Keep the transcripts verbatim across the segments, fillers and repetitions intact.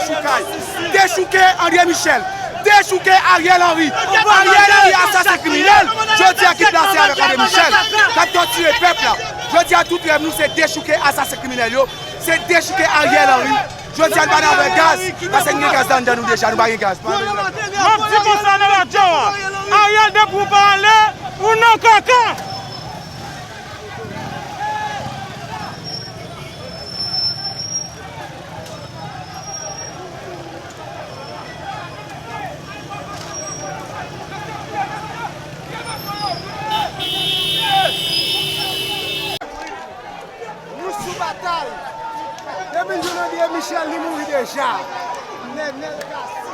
Dechoukay. Dechouke André Michel. Dechouke Ariel Henry. Ariel Henry, asasen kriminèl. Jodi a ki plase avèk André Michel k ap tòtire pèp la. Jodi a tout rèv nou se dechouke asasen kriminèl yo. Se dechouke Ariel Henry. Jodi a n pa nan avè gaz. Paske n gen gaz anndan nou deja. Nou pa gen gaz. M ap di konsa nan radyo a. Ariel, depi w pa ale, ou nan kaka. Nou sou batay. Depi n jwenn André Michel, li mouri deja. Nenel Cassy.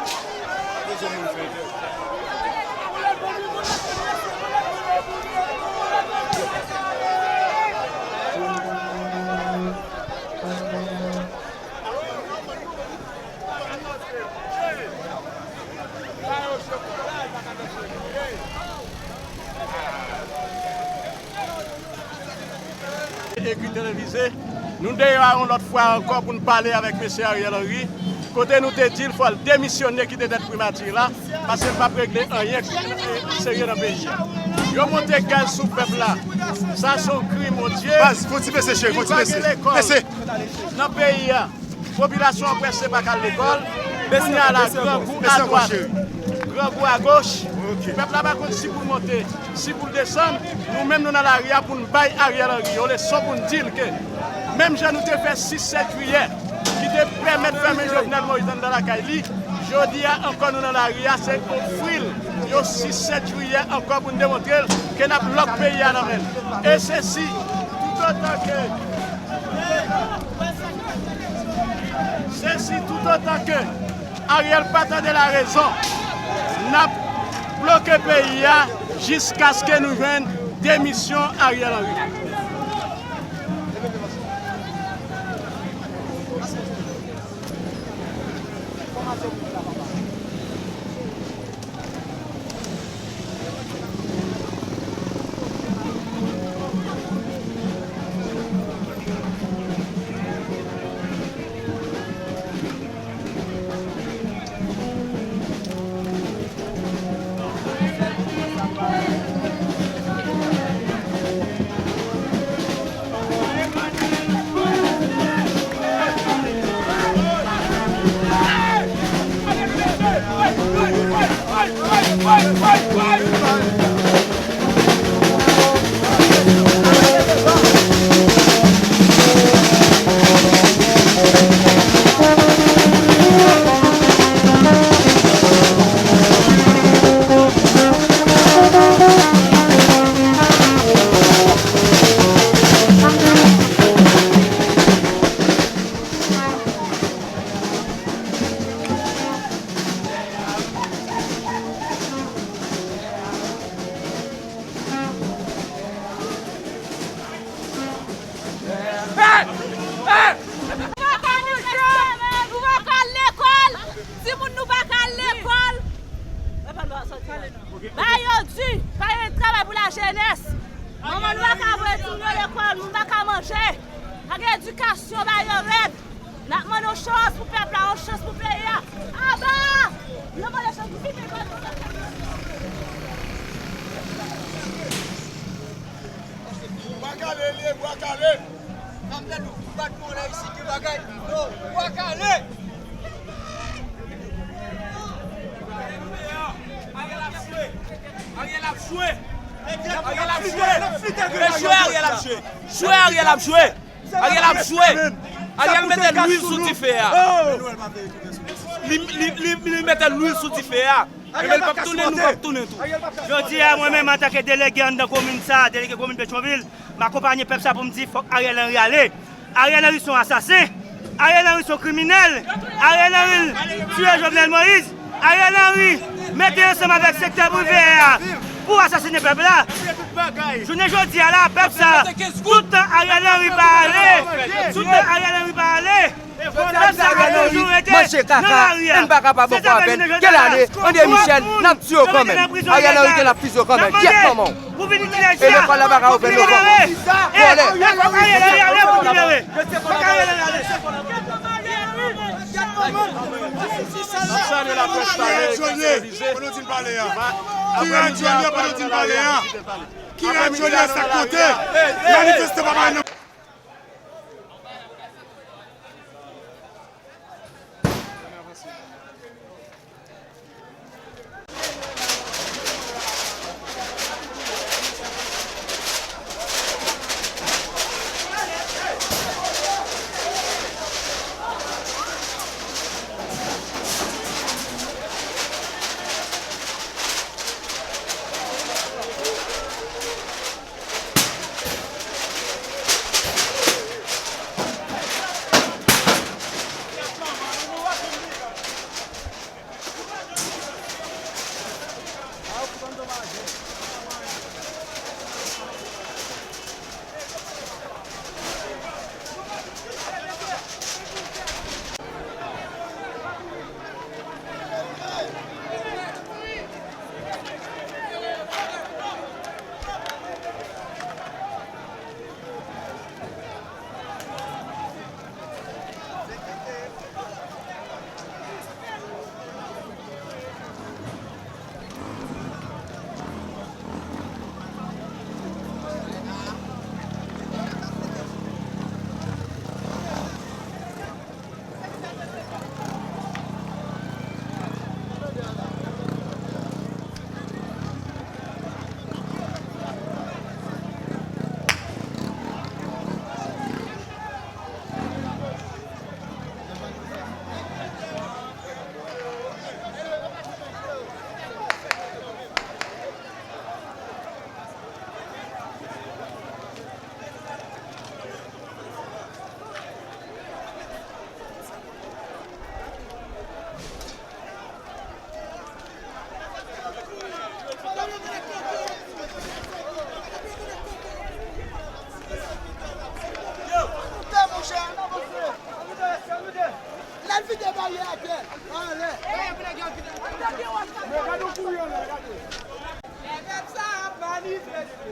Ekri televize, nou deyò a yon lòt fwa ankò pou n pale avèk mesye Ariel Henry, kote nou te di l fò l demisyone kite tèt primati la, paske l p ap regle anyen serye nan peyi a. Yo monte gaz sou pèp la. Sa se yon krim, Bondye. Baz, fè yon ti bese, cheri, fè yon ti bese. Bese. Nan peyi a. Popilasyon an prèske pa k al lekòl. Kounye a la, grangou adwat, grangou agoch. Pèp la pa konn si pou l monte, si pou l desann. Nou menm, nou nan lari a pou n bay Ariel Henry yon leson, pou n di l ke menm jan nou te fè sis sèt jiyè ki te pèmèt fèmen Jovenel Moïse anndan lakay li, jodi a ankò nou nan lari a, se ofri l yon sis sèt jiyè ankò pou n demontre l ke n ap lòk peyi a nan men l. E se si, toutotan ke Se si toutotan ke Ariel pa tande larezon, n ap bloke peyi a jiskaske nou jwenn demisyon Ariel Henry. Nou pa ka al lekòl. Timoun nou pa ka al lekòl. Ba yo di, pa gen travay pou lajenès. Manman nou pa ka voye timoun yo lekòl, moun pa ka manje. Pa gen edikasyon, ba yo rèd. N ap mande yon chans pou pèp la, yon chans pou peyi a. Aba! Nou mande chans pou peyi a. Bwa kale li ye, bwa kale. N ap tande w bat mwen la isi, ki bagay. Yo, bwa kale. Ariel ap jwe. Ariel ap jwe. Ariel ap jwe. Jwe Ariel ap jwe. Jwe Ariel ap jwe. Ariel ap jwe. Ariel mete lwil sou dife a. Li, li, li, li mete lwil sou dife a. Ebyen, l p ap tounen, nou p ap tounen tou. Jodi a, mwen menm, antanke delege anndan komin sa a, delege komin Petyonvil, m akonpanye pèp sa pou m di, fòk Ariel Henry ale. Ariel Henry se yon asasen. Ariel Henry se yon kriminèl. Ariel Henry tiye Jovenel Moïse. Ariel Henry mete ansanm avèk sektè prive a pou asasinen pèp la. Jounen jodi a la, pèp sa, tout tan Ariel Henry pa ale, tout tan Ariel Henry pa ale, pèp sa ka toujou rete nan lari a. Se sa k fè jounen jodi a la, kòm moun, nou mete nan prizon ilegal. Ariel Henry gen l ap tiye yo kanmenm. Ariel Henry gen l ap fize yo kanmenm. Kyèt manman w. Pou vin itilize a. E lekòl la pa ka ouvè non. Vòlè. E fòk Ariel Henry ale pou libere. Fòk Ariel Henry ale. N ap salye laprès pale ki ap televize. Ki rèd jònye pandan w di n pale a? Ki rèd jònye sa k konte? Manifestan pa bay nan. L al vide baryè atè. Anlè. Men gade yon kouri anlè, gade. Nèg sa ap manifeste.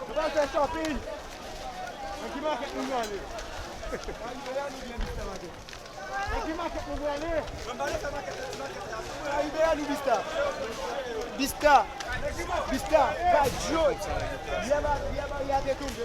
Nou pral fè shopping. Nan ki makèt nou prale? Nan ki makèt nou prale? Nan Liberal ou Bista? Bista. Bista. Bay Joe. Yè ba, yè ba, yè te tonbe.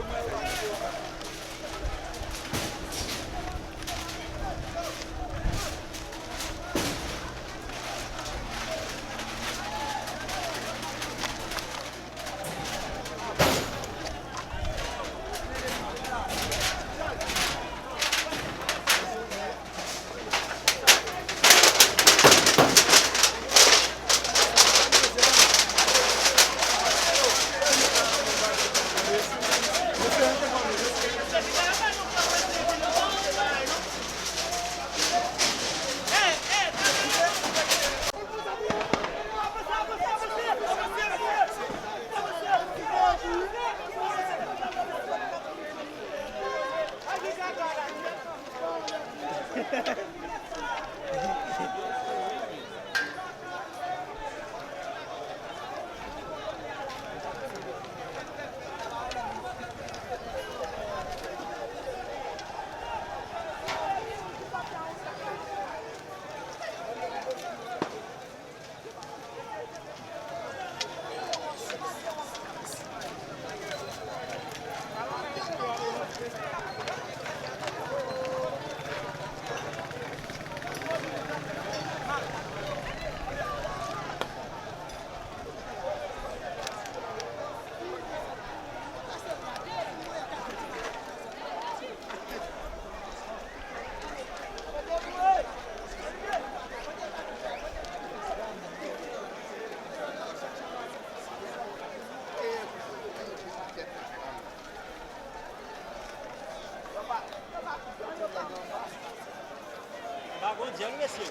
Pa gon dyèl, mesye.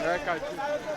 Lè kay tou.